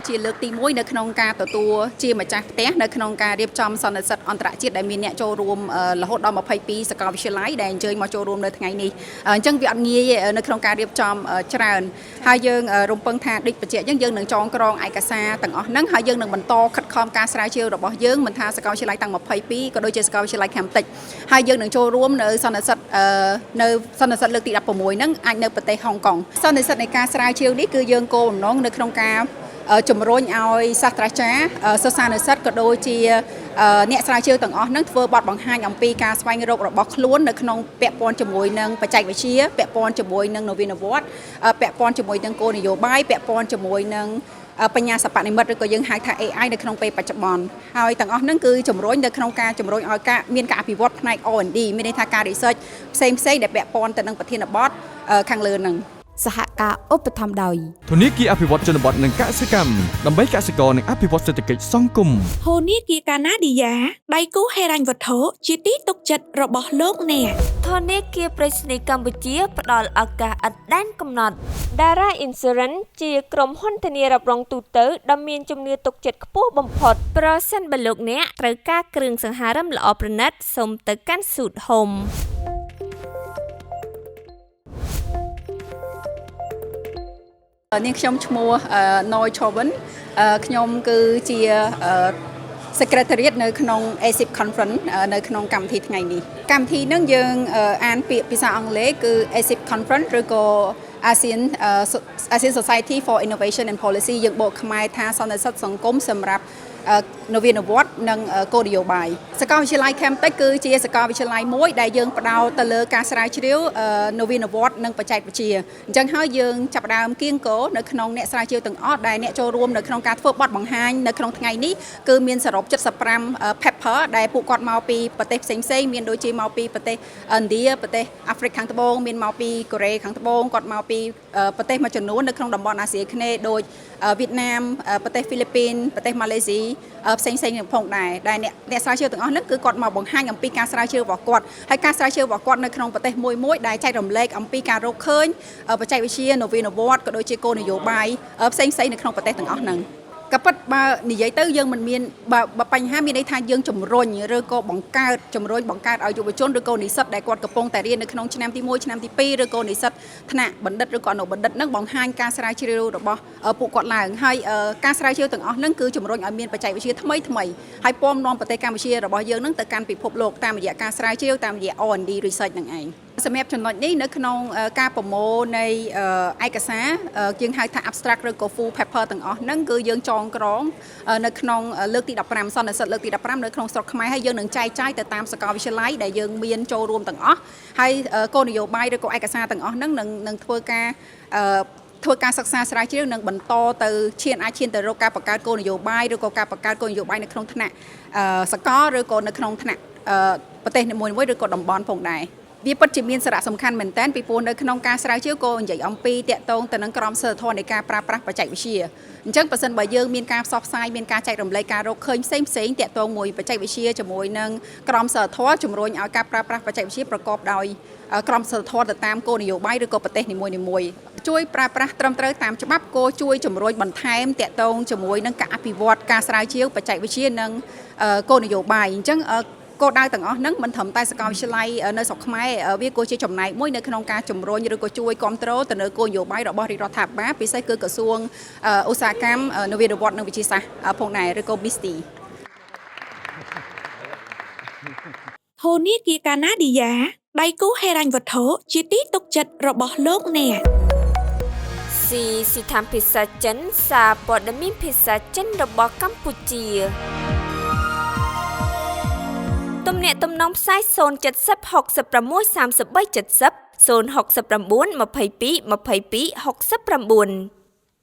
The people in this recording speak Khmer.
ជាលើកទី1នៅក្នុងការទទួលជាម្ចាស់ផ្ទះនៅក្នុងការរៀបចំសន្និសីទអន្តរជាតិដែលមានអ្នកចូលរួមរហូតដល់22សាកលវិទ្យាល័យដែលអញ្ជើញមកចូលរួមនៅថ្ងៃនេះអញ្ចឹងវាអត់ងាយទេនៅក្នុងការរៀបចំច្រើនហើយយើងរំពឹងថាដូចបញ្ជាក់អញ្ចឹងយើងនឹងចងក្រងឯកសារទាំងអស់ហ្នឹងហើយយើងនឹងបន្តខិតខំការស្រាវជ្រាវរបស់យើងមិនថាសាកលវិទ្យាល័យទាំង22ក៏ដូចជាសាកលវិទ្យាល័យខាំតិចហើយយើងនឹងចូលរួមនៅសន្និសីទនៅសន្និសីទលើកទី16ហ្នឹងអាចនៅប្រទេសហុងកុងសន្និសីទនៃការស្រាវជ្រាវនេះគឺយើងគោលបំណងនៅក្នុងការជំរុញឲ្យសាស្ត្រាចារ្យសិស្សានុសិស្សក៏ដូចជាអ្នកស្រាវជ្រាវទាំងអស់ហ្នឹងធ្វើបទបង្ហាញអំពីការស្វែងរករបស់ខ្លួននៅក្នុងពាក់ព័ន្ធជាមួយនឹងបច្ចេកវិទ្យាពាក់ព័ន្ធជាមួយនឹងនវានុវត្តន៍ពាក់ព័ន្ធជាមួយនឹងគោលនយោបាយពាក់ព័ន្ធជាមួយនឹងបញ្ញាសិប្បនិម្មិតឬក៏យើងហៅថា AI នៅក្នុងពេលបច្ចុប្បន្នហើយទាំងអស់ហ្នឹងគឺជំរុញនៅក្នុងការជំរុញឲ្យការមានការអភិវឌ្ឍផ្នែក R&D មានន័យថាការ research ផ្សេងផ្សេងដែលពាក់ព័ន្ធទៅនឹងប្រធានបទខាងលើហ្នឹង។ សហការឧបត្ថម្ភដោយ ធនាគារអភិវឌ្ឍជនបទនិងកសិកម្មដើម្បីកសិករនិងអភិវឌ្ឍសេដ្ឋកិច្ចសង្គម ធនាគារកាណាឌីយ៉ាដៃគូហិរញ្ញវត្ថុជាទីទុកចិត្តរបស់លោកអ្នក។ ធនាគារប្រៃសណីយ៍កម្ពុជាផ្ដល់ឱកាសឥតដែនកំណត់ Dara Insurance ជាក្រុមហ៊ុនធានារ៉ាប់រងទូទៅដ៏មានជំនឿទុកចិត្តខ្ពស់បំផុតប្រសិនបើលោកអ្នកត្រូវការគ្រឿងសង្ហារឹមល្អប្រណិតសូមទៅកាន់ Suit Home។ នាងខ្ញុំឈ្មោះណយ Chovin ខ្ញុំគឺជា Secretariat នៅក្នុង ASIP Conference នៅក្នុងកម្មវិធីថ្ងៃនេះកម្មវិធីហ្នឹងយើងអានពាក្យភាសាអង់គ្លេសគឺ ASIP Conference ឬក៏ ASEAN Society for Innovation and Policy យើងបកខ្មែរថាសន្និសីទសង្គមសម្រាប់នវានុវត្តន៍និងគោលនយោបាយសាកលវិទ្យាល័យ Camtech គឺជាសាកលវិទ្យាល័យមួយដែលយើងផ្ដោតទៅលើការស្រាវជ្រាវនវានុវត្តន៍និងបច្ចេកវិទ្យាអញ្ចឹងហើយយើងចាប់ផ្ដើមគៀងគរនៅក្នុងអ្នកស្រាវជ្រាវទាំងអស់ដែលអ្នកចូលរួមនៅក្នុងការធ្វើបទបង្ហាញនៅក្នុងថ្ងៃនេះគឺមានសរុប75 paper ដែលពួកគាត់មកពីប្រទេសផ្សេងៗមានដូចជាមកពីប្រទេសឥណ្ឌាប្រទេសអាហ្វ្រិកខាងត្បូងមានមកពីកូរ៉េខាងត្បូងគាត់មកពីប្រទេសមួយចំនួននៅក្នុងតំបន់អាស៊ីអាគ្នេយ៍ដូចវៀតណាមប្រទេសហ្វីលីពីនប្រទេសម៉ាឡេស៊ីផ្សេងផ្សេងៗផងដែរដែលអ្នកអ្នកស្រាវជ្រាវទាំងអស់ហ្នឹងគឺគាត់មកបង្ហាញអំពីការស្រាវជ្រាវរបស់គាត់ហើយការស្រាវជ្រាវរបស់គាត់នៅក្នុងប្រទេសមួយមួយដែលចែករំលែកអំពីការរកឃើញបច្ចេកវិទ្យានវានុវត្តន៍ក៏ដូចជាគោលនយោបាយផ្សេងផ្សេងៗនៅក្នុងប្រទេសទាំងអស់ហ្នឹងក៏ពិតបើនិយាយទៅយើងមិនមានបើបើបញ្ហាមានន័យថាយើងជំរុញឬក៏បង្កើតជំរុញបង្កើតឲ្យយុវជនឬក៏និស្សិតដែលគាត់កំពុងតែរៀននៅក្នុងឆ្នាំទី1ឆ្នាំទី2ឬក៏និស្សិតថ្នាក់បណ្ឌិតឬក៏អនុបណ្ឌិតនឹងបង្ហាញការស្រាវជ្រាវរបស់ពួកគាត់ឡើងហើយការស្រាវជ្រាវទាំងអស់ហ្នឹងគឺជំរុញឲ្យមានបច្ចេកវិទ្យាថ្មីថ្មីហើយពំនាំប្រទេសកម្ពុជារបស់យើងនឹងទៅកាន់ពិភពលោកតាមរយៈការស្រាវជ្រាវតាមរយៈ R&D research ហ្នឹងឯងសម្រាប់ចំណុចនេះនៅក្នុងការប្រមូលនៃឯកសារយើងហៅថា abstract ឬក៏ full paper ទាំងអស់ហ្នឹងគឺយើងចងក្រងនៅក្នុងលើកទី15សន្និសីទលើកទី15នៅក្នុងស្រុកខ្មែរហើយយើងនឹងចែកចាយទៅតាមសាកលវិទ្យាល័យដែលយើងមានចូលរួមទាំងអស់ហើយគោលនយោបាយឬក៏ឯកសារទាំងអស់ហ្នឹងនឹងនឹងធ្វើការសិក្សាស្រាវជ្រាវនិងបន្តទៅឈានអាចឈានទៅរកការបង្កើតគោលនយោបាយឬក៏ការបង្កើតគោលនយោបាយនៅក្នុងថ្នាក់សកលឬក៏នៅក្នុងថ្នាក់ប្រទេសនីមួយៗឬក៏តំបន់ផងដែរវាពិតជាមានសារៈសំខាន់មែនទែនពីព្រោះនៅក្នុងការស្រាវជ្រាវក៏និយាយអំពីតាក់ទងទៅនឹងក្រមសីលធម៌នៃការប្រើប្រាស់បច្ចេកវិទ្យាអញ្ចឹងបើសិនបើយើងមានការផ្សព្វផ្សាយមានការចែករំលែកការរកឃើញផ្សេងផ្សេងតាក់ទងមួយបច្ចេកវិទ្យាជាមួយនឹងក្រមសីលធម៌ជំរុញឲ្យការប្រើប្រាស់បច្ចេកវិទ្យាប្រកបដោយក្រមសីលធម៌ទៅតាមគោលនយោបាយឬក៏ប្រទេសនីមួយៗជួយប្រើប្រាស់ត្រឹមត្រូវតាមច្បាប់ក៏ជួយជំរុញបន្ថែមតាក់ទងជាមួយនឹងការអភិវឌ្ឍការស្រាវជ្រាវបច្ចេកវិទ្យានិងគោលនយោបាយអញ្ចឹងគោលដៅទាំងអស់ហ្នឹងមិនត្រឹមតែសាកលវិទ្យាល័យនៅស្រុកខ្មែរវាក៏ជាចំណែកមួយនៅក្នុងការជំរុញឬក៏ជួយគ្រប់គ្រងទៅលើគោលនយោបាយរបស់រាជរដ្ឋាភិបាលពិសេសគឺក្រសួងឧស្សាហកម្មនវានុវត្តន៍និងវិទ្យាសាស្ត្រផងដែរឬក៏ MISTI។ ធនាគារកាណាឌីយ៉ាដៃគូហិរញ្ញវត្ថុជាទីទុកចិត្តរបស់លោកអ្នក។ ស៊ីស៊ីថាមភាសាចិនសារព័ត៌មានភាសាចិនរបស់កម្ពុជាទំនាក់ទំនងផ្សាយ070 66 33 70 069 22 22 69។